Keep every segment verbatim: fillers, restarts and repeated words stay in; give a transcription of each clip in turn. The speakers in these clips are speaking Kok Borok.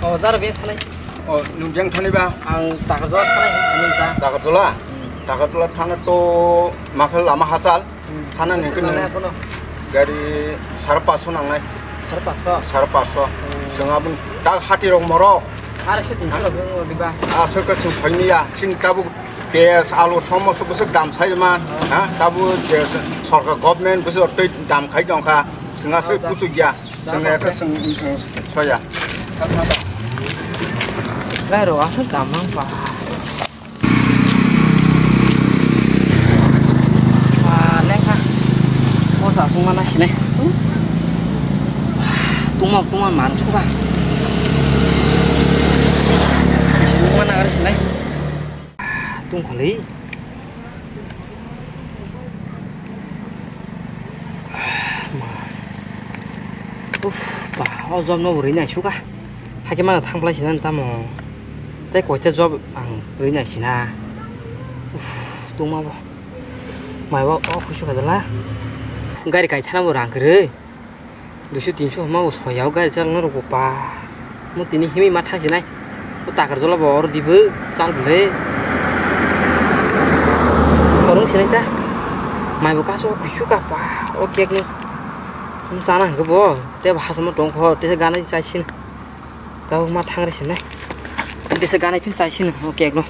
O, dara beng thanai. O, nwng beng thanai ba? Ang Takarjala thanai, thanai ta. Takarjala? Hmm. Takarjala thangna to makhel lama hachal. Hmm. Thana nwng khe nwng gari sare paso nangnai. Sare paso? Sare paso. Hmm. Chwng aboni tak hati rok morok. Are se tinso rok wng diba? Aswk khe chwng saimanya. Chini tabuk piyaj, alu, somosto bwswk dam sai ma, ha? Tabuk je sorkar government bwswk twi dam khai tongkha, chwng aswk buchukya, chwng ekhe chwng, chwng soya. Lai rok aswk dam mang pa. Pa lengkha. Mosa tungma na sinai. Tungma tungma man suka. Tungma na sinai. Tungkholwi. Uff, ba, o job no bo rwi nai suka. Hakhe mano thang phlai sina tamo. Tei koita job ang rwi nai sina. Uff, tungma bo. Mai bo o khusu kha dala. Gari kai thana bo rang kwrwi. Duiso tinso hwnma bo soya o gari chaloknai rokbo pa. Mo tini himwi ma thang sinai. O Takarjala bo oro dibo chal bwle. Khorang sinai ta. Mai bo kaso kuisu ka pa. O cake no chana hwnkhe bo. Tei bo hachamo tong kho. Tei se ganai chai sin. Tabuk ma thang re sinai. Tei se ganai phin chai sin o cake no.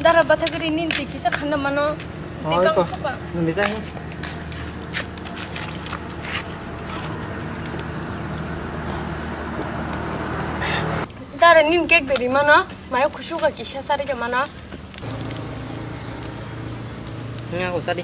Dara bathagari nini twi kisa khanna mano. Twi kang soba. Nini tang. Dara nini cake dori mano. Mayo khusuka kisa sari ke mano. Nga ko sadi.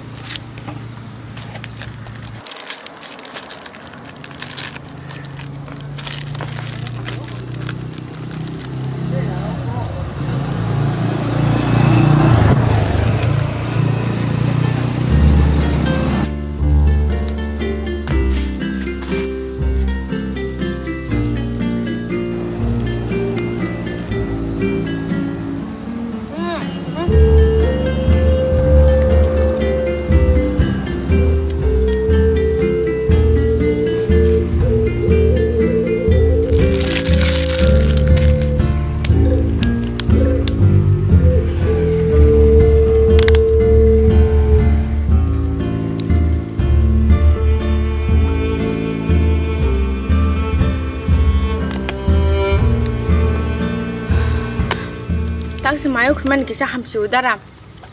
Tang se mayo khumani kisa hamsi udara.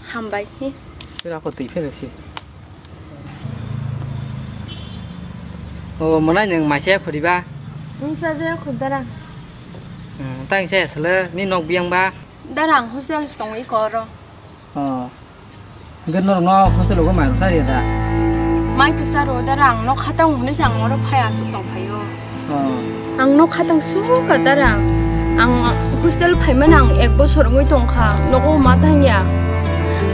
Hambai hi. Ira ko twi pheno si. O, mwnai nwng maisa ya khoriba? Nwng cha jaya khori darang. Hmm, tang se sele ni nok biyang ba? Darang hostel se tong iko oro. O. Hwnkhe norok no hostel o mai rok chari da? Mai to charo darang nok khatang hwnwi se ang oro phai aswk tong phaio. Oh. Ang nok khatang sukha darang. Ang hostel phaimani ang ek bosor wngwi tongkha, nogo ma tangya.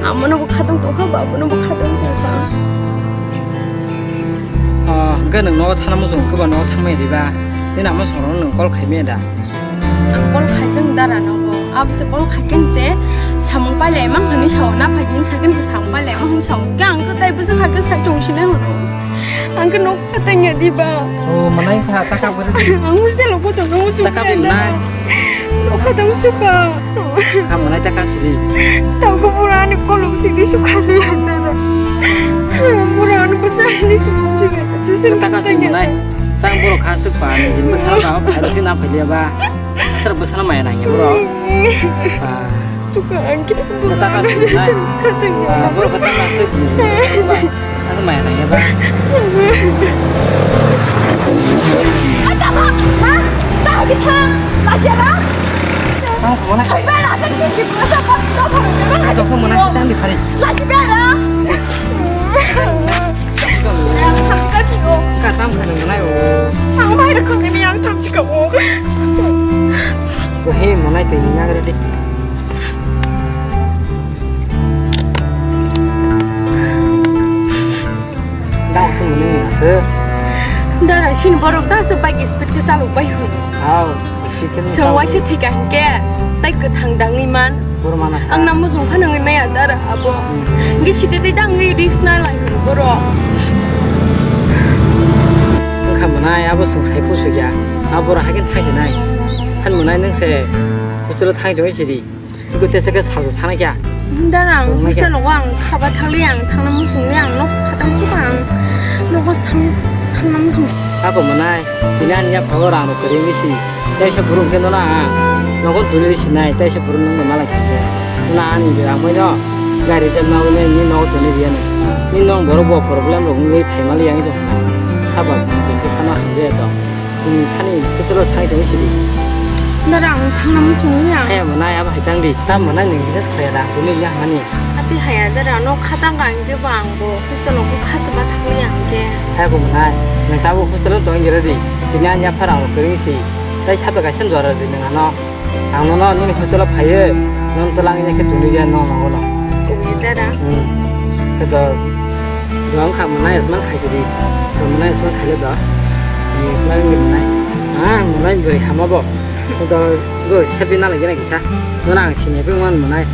Amono bo khatang tongkha, babono bo khatang tongkha. Oh, hwnkhe nwng nogo thana muchung khe ba nogo thangmani riba? Nini ama songno nwng call khaimani da? Ang call khaijak dara nogo. Abose call khaikhe je Samung pailai mang hwnwi sao, na phaidi wng sakhe se samung pailai mang hwnwi sao. Khe ang khe tai bwsa kha khe sai tong sinai hwno. Ang khe nok kha tangya diba. O, manai kha, ta kha bwrwi. Ang hostel o kotor no musu. Ta kha bwrwi nai. Nok kha tang suka. Kha manai ta kha siri. Tang ko pura ani kolok siri suka ni andara. Pura ani bwsa ni suka siri. Ta kha siri manai. Tang borok kha suk pa ni, jin bwsa ba, ba, ba, na phaidi ba. Asar bwsa na maya nangya borok. Pa. Chuka ang kiri. Kata ka sini nai. Ah, bro, kata ka sini. Aku main aja, Bang. Aja, Bang. Hah? Tahu kita. Lagi ada? Ah, mana? Sampai ada di sini. Masa kau tahu? Itu aku mana kita ambil hari. Lagi ada? Katam khanang manai o. Ang bai rokho ni yang tam chika o. Ko he manai tei ni nagre de. Dang se manai ni ase. Dara sin borok da se bike speed ke salok bai hu. Aw. Song waisa thika hinkhe tai kwthang dangwi man. Ang na mujung phano wngwi maya dara abo. Hinkhe site tei dangwi risk na lai hwn borok. Wngkha mwnai abo chwng sai pusu ya. Abo borok haikhe thangsinai. Han mwnai nwng se hostel o thangwi tongwi sidi. Tei se khe salsa thangkha. Dara ang hostel o ang khaba thangli ang thangna muchungli ang nok se khatang suka ang nok se thang thangna muchung. Ako mwnai, tini ani yapha o rang rok kwrwi wngwi si. Tei se borok khe nono ang nogo tuni rw sinai, tei se borok nokno malai kha khe. Nono ani je amai no gari jab na wnwi ni nogo tuni rw ya nai. Ni nong borok bo problem rok wngwi phai mali yang tong kha. Sabo tini khe sana hamjaya tong. Tini thani kusuro sai tong sidi. Dara ang thangna muchung ya. He mwnai abo hai tang di. Tam mwnai ni kisa khlai da tuni ya mani. Ati haya dara no khatang ang khe bo ang bo hostel o kha se ba thangli ang khe. Hai bo mwnai. Nang tabo hostel o tong jera di. Tini ani yapha rang rok kwrwi si. Tei sabo kaisa jora di nang ano. Ang nono nini hostel o phaiwi, nono twlang wngya khe tongwi rwya nono nogo no. Tongwi dara. Hmm. Khe do, do wng kha mwnai asman khaisidi. Do mwnai asman khaile do. Ni asman wngwi mwnai. Ah, mwnai bwrwi hama bo. Khe do, do sepi na lagi na kisa. Nono ang sini phi man mwnai.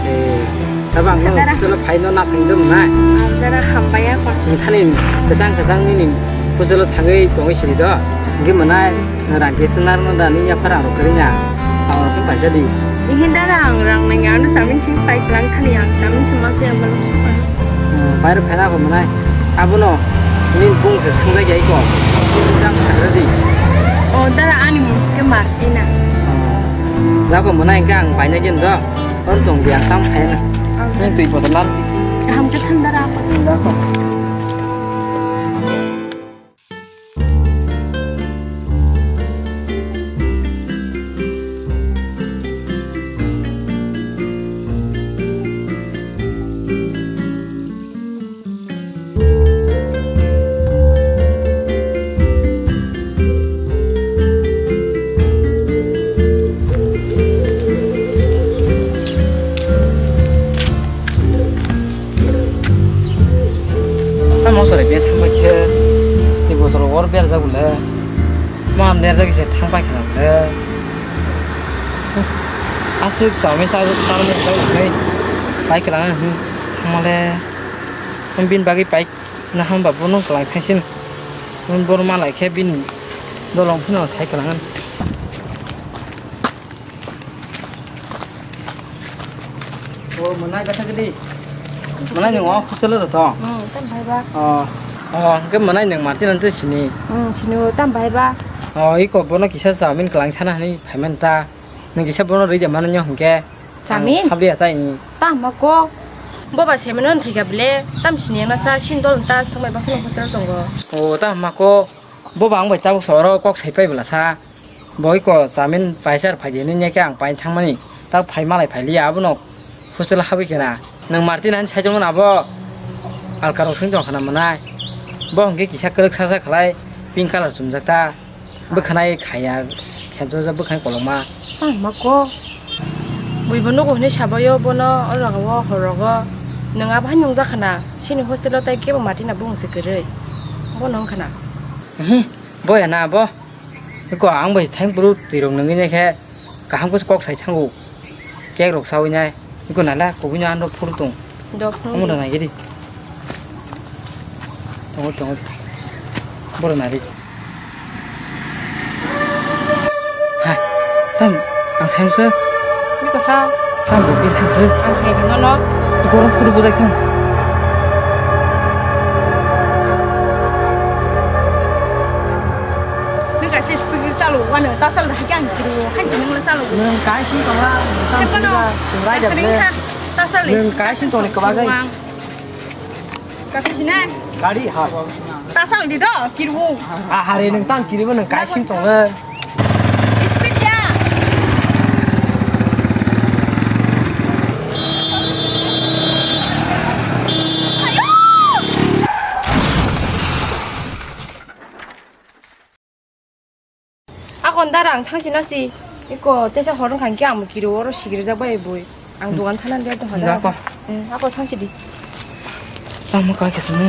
Eh, tabang no hostel o phai no na phai do mwnai. Ang dara hambai ya ko. Nthani kwchang kwchang nini hostel o thangwi tongwi sidi do. Hwnkhe mwnai. Rang kisa narwkno da nini yaphar rang rok kwrwngya. Ang rok khe paisa di. Ihin da rang rang nangya ano samin ching pai klang thani ang samin chuma se ang balok suka. Hmm, pai rok phaina ko mwnai. Abono nini bung se swngjak ya iko. Jang sakra di. O dara ani mung ke Martina. Hmm. Lako mwnai hwnkhe ang paina khe do. Ton tong di ang tam khaina. Ang. Nini twi botol lak. Kaham khe thanda ra apa. Lako. Tamo sore be thangbai khe, tei botol or berjak bole. Ma berjak se thangbai khe bole. Aswk chami sa sa mo ta nei. Pai khe lang hin thangmale. Bin bagwi pai na hamba bono kwlai thangsin. Bor malai khe bini dolong phano sai kwlangan. O mwnai kata gidi. Mwnai nwng o hostel o to. Hmm, tam bai ba. O. O, hwnkhe mwnai nwng Martin ante sini. Hmm, sini o tam bai ba. O, iko bono kisa chamin kwlang sana hani phaiman ta. Nwng kisa bono rija mano nyo hwnkhe. Chamin? Habri ya chai ni. Tam ma ko. Bo ba semeno thika bile. Tam sini na sa sin dol ta samai ba sini hostel tongo. O, tam ma ko. Bo ba ang bai tabuk soro kok sai pai bwla sa. Bo iko chamin paisa rw phai di hinwi khe ang paina thangmani, tak phai malai phai liya abono hostel habwi khe na. Nwng Martin hani saichung mano abo alka rok swng tong khana mwnai. Bo hwnkhe kisa kwrwk sa sa khlai pink colour chumjak ta. Bwkhwnai khaya khenchojak bwkhwnai kolokma. Tang ma ko. Buibo nugo hinwi sabaio bono o jaga o hor rogo. Nwng abo hai nungjak khana chini hostel o tei kebo Martin na bung se kwrwi. Bono wng khana. Ehe, bo ya na bo. Eko ang bai thang bru twi rok nungwi nai khe kaham khe kok sai thango. Cake rok sawi nai. Iko nala kubui no ano phuru tong. Dok phuru. Amo da nai gidi. Tongo, tongo. Boro nari. Hai, tam, ang sayang se. Ni kasa. Tam bo bil thang se. Ang sayang no no. Borok phuru bujai thang. Ni kasa speed chalo, wano tasal da kya ang kiri, hai nang la chalo. Nang kai sing tong la, tam kiri la, rai da le. Tasal. Nang kai sing tong ni kaba gai. Kasi sini. Gari ha. Tasang di do, kiru. Ah, hari nang tang kiri bo nang kai sing tong le. Speed ya. Ayo. Akon dara ang thangsi no si. Iko tesa hor wngkha hwnkhe ang bo kiri oro sigirijak bai bui. Ang dogan thana de to hana. Ako. Hmm, ako thangsi di. Tamo kai kasa mo.